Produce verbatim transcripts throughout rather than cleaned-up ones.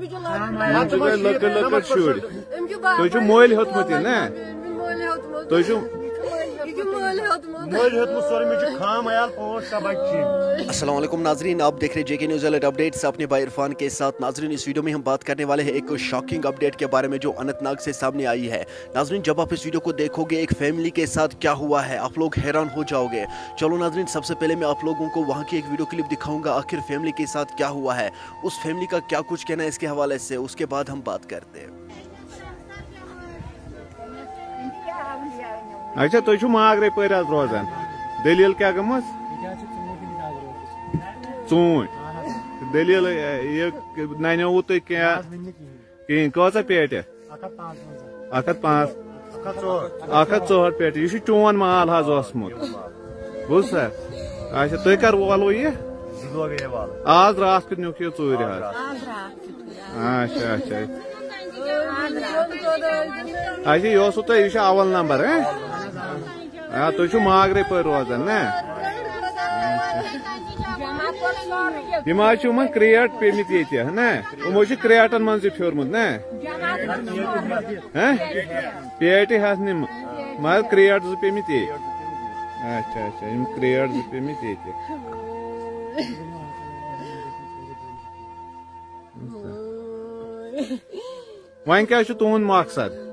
مان ژٕ گٔے لۄکٕٹۍ لۄکٕٹۍ شُرۍ۔ تُہۍ چھِو مٔلۍ ہیوٚتمُت یہِ، نا؟ تُہۍ چھِو مٔلۍ ہیوٚتمُت۔ مٔلۍ ہیوٚتمُت سورُے، مےٚ چھُ خام عیال پانٛژھ شےٚ بَچہِ چھِ۔ السلام علیکم ناظرین، آپ دیکھ رہے جے کے نیوز الرٹ اپڈیٹس اپنے بھائی عرفان کے ساتھ۔ ناظرین، اس ویڈیو میں ہم بات کرنے والے ہیں ایک شاکنگ اپڈیٹ کے بارے میں جو اننت ناگ سے سامنے آئی ہے۔ ناظرین، جب آپ اس ویڈیو کو دیکھو گے ایک فیملی کے ساتھ کیا ہوا ہے، آپ لوگ حیران ہو جاؤ گے۔ چلو ناظرین، سب سے پہلے میں آپ لوگوں کو وہاں کی ایک ویڈیو کلپ دکھاؤں گا، آخر فیملی کے ساتھ کیا ہوا ہے، اس فیملی کا کیا کچھ کہنا ہے اس کے حوالے سے، اس کے بعد ہم بات کرتے ہیں۔ اچھا، تُہۍ چھِو ماگرے پٲرۍ آز روزان۔ دٔلیٖل کیٛاہ گٔمٕژ؟ ییٚتہِ حظ چھِ ژوٗنٛٹھۍ أمِس آز روزان۔ ژوٗنٛٹھۍ۔ اہن حظ۔ دٔلیٖل، یہِ نَنیووُ تُہۍ کینٛہہ؟ نہ حظ، وٕنہِ نہٕ کِہیٖنۍ۔ کِہیٖنۍ۔ کۭژاہ پیٹہِ؟ اَکھ ہَتھ پانٛژھ۔ اَکھ ہَتھ پانٛژھ۔ اَکھ ہَتھ ژُہٲٹھ۔ اَکھ ہَتھ ژُہٲٹھ پیٹہِ۔ یہِ چھُ چون مال حظ اوسمُت۔ بوٗز سا؟ اچھا، تُہۍ کر وولوٕ یہِ؟ زٕ دۄہ گٔیے والہٕ۔ آز راتھ کیُتھ نیوٗکھ یہِ ژوٗرِ حظ؟ آز راتھ کیُتھ۔ اچھا، اچھا۔ اچھا، یہِ اوسوٕ تۄہہِ، یہِ چھُ اول نمبر، ہہ؟ آ، تُہۍ چھِو ماگرے پٲرۍ روزان، نہ؟ یِم حظ چھِ یِمن کرٛیٹ پیٚمٕتۍ ییٚتہِ، نہ؟ یِمو چھُ کرٛیٹن منٛز یہِ پھیوٗرمُت، نہ؟ ہہ؟ پیٹہِ ہَتھ نِمہٕ، مگر کرٛیٹ زٕ پیٚمٕتۍ ییٚتہِ۔ اچھا، اچھا، یِم کرٛیٹ زٕ پیٚمٕتۍ ییٚتہِ۔ وۄنۍ کیٛاہ چھُ تُہُنٛد مقصد؟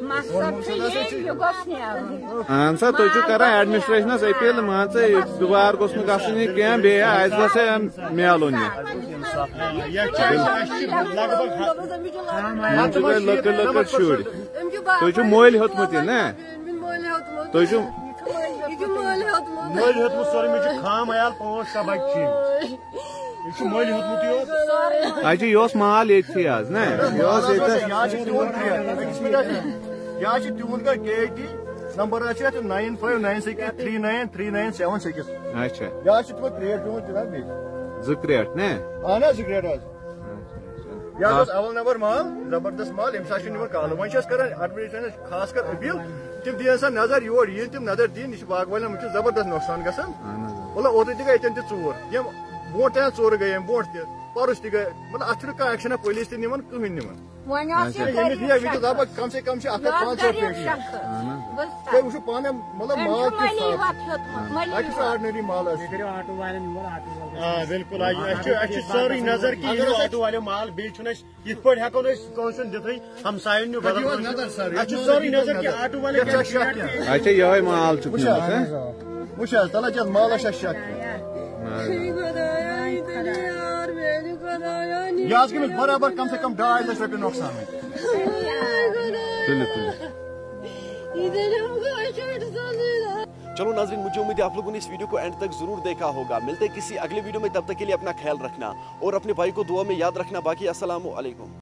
مقصد چھُ یی، یہِ گوٚژھ نیرُن۔ اہن سا، تُہۍ چھِو کران ایڈمنسٹریشنس اپیل، مان ژٕ، یہِ دُبارٕ گوٚژھ نہٕ گژھُن یہِ کینٛہہ، بیٚیہِ آسہِ گژھِ میلُن یہِ۔ یَتھ چھِ اَسہِ، اَسہِ چھِ لگ بگ ہَ-، مان ژٕ گٔے لۄکٕٹۍ لۄکٕٹۍ شُرۍ۔ تُہۍ چھِو مٔلۍ ہیوٚتمُت یہِ، نا؟ تُہۍ چھِو مٔلۍ ہیوٚتمُت سورُے، مےٚ چھُ خام عیال پانٛژھ شےٚ بَچہِ چھِ۔ یہِ چھُ مٔلۍ ہیوٚتمُت یوت۔ اچھا، یہِ اوس مال ییٚتھی حظ، نہ؟ یہِ اوس ییٚتہِ۔ یہِ حظ چھِ تِہُنٛد کیٹ۔ یہِ حظ چھِ تِہُنٛد کیٹ۔ یہِ حظ چھِ تِہُنٛد کانٛہہ کیٹ ڈی۔ نمبر حظ چھِ اَتھ nine five nine six three nine three nine seven six۔ اچھا۔ یہِ حظ چھِ تِمو کرٛیٹ پیوٚمُت جناب بیٚیہِ۔ زٕ کرٛیٹ، نہ؟ اہن حظ، زٕ کرٛیٹ حظ۔ یہِ حظ اوس اول نمبر مال، زبردست مال، ییٚمہِ ساتہٕ چھُنہٕ یِوان کالہٕ۔ وۄنۍ چھِ أسۍ کران ایڈمنسٹریشنس خاص کر اپیل، تِم دِیِن سا نظر یور، یِیِن تِم نظر دِنۍ، یہِ چھِ باغہٕ والٮ۪ن وٕچھِو زبردست نۄقصان گژھان۔ اہن حظ۔ مطلب اوترٕ تہِ گٔے ییٚتٮ۪ن تہِ ژوٗر، یِم برونٛٹھ تہِ ژوٗرٕ گٔے، یِم برونٛٹھ تہِ، پرُس تہِ گٔے، مطلب اتھ چھُنہٕ کانٛہہ ایکشنہ، پُلیٖس تہِ نِوان، کٕہٕنۍ نِوان۔ وۄنۍ اوس یہِ اچھا۔ أمِس غریٖب یہِ وٕچھِو شخص۔ لگ بگ کم سے کم چھِ اَکھ ہَتھ یہِ اوس پانٛژھ ژور غریٖب پیٹہِ۔ شخص۔ اہن حظ۔ بس تُہۍ وٕچھِو پانہٕ، مطلب أمۍ مال چھُ کیُتھ مٔلی صاف۔ ہوت ہیوٚتمُت، مٔلی اَتہِ چھُ ہوت۔ آرڈنری مال حظ۔ یہِ کٔرِو آٹو والٮ۪ن یور، آٹو وٲلۍ گژھِ۔ آ، بِلکُل، آ، اَسہِ چھُ، اَسہِ چھُ سٲرٕے نظر کہِ یہِ اگر نِیِو آٹو والٮ۪و مال، بیٚیہِ چھُنہٕ اَسہِ یِتھ پٲٹھۍ ہٮ۪کو نہٕ أسۍ کٲنٛسہِ ہُنٛد دِتھٕے، ہمساین نیوٗ پَتہٕ یِیِو حظ بدل نظر، سر۔ اَسہِ چھُ سٲرٕے نظر کہِ آٹو والٮ۪ن یَتھ چھا شک کیٛاہ؟ اَسہِ چھا یِہوٚے مال چھُکھ وٕچھ حظ، نیوٗمُت، ہہ؟ وٕچھ حظ، تَلہ چھِ اَتھ مالَس چھا شک کیٛاہ؟ خۄدایا، یہِ تہِ یار، میٛانہِ خۄدایا، نِش۔ یہِ آسہِ گٔمٕژ برابر کم سے کم ڈاے لَچھ رۄپیہِ نۄقصانٕے۔ خۄدایا۔ تُلِو، تُلِو۔ یہِ تیٚلہِ ہم گوٚو شُرۍ سُنٛدٕے۔ چلو ناظرین، مجھے امید ہے آپ لوگوں نے اس ویڈیو کو اینڈ تک ضرور دیکھا ہوگا۔ ملتے ہیں کسی اگلے ویڈیو میں، تب تک کے لیے اپنا خیال رکھنا اور اپنے بھائی کو دعا میں یاد رکھنا۔ باقی السلام علیکم۔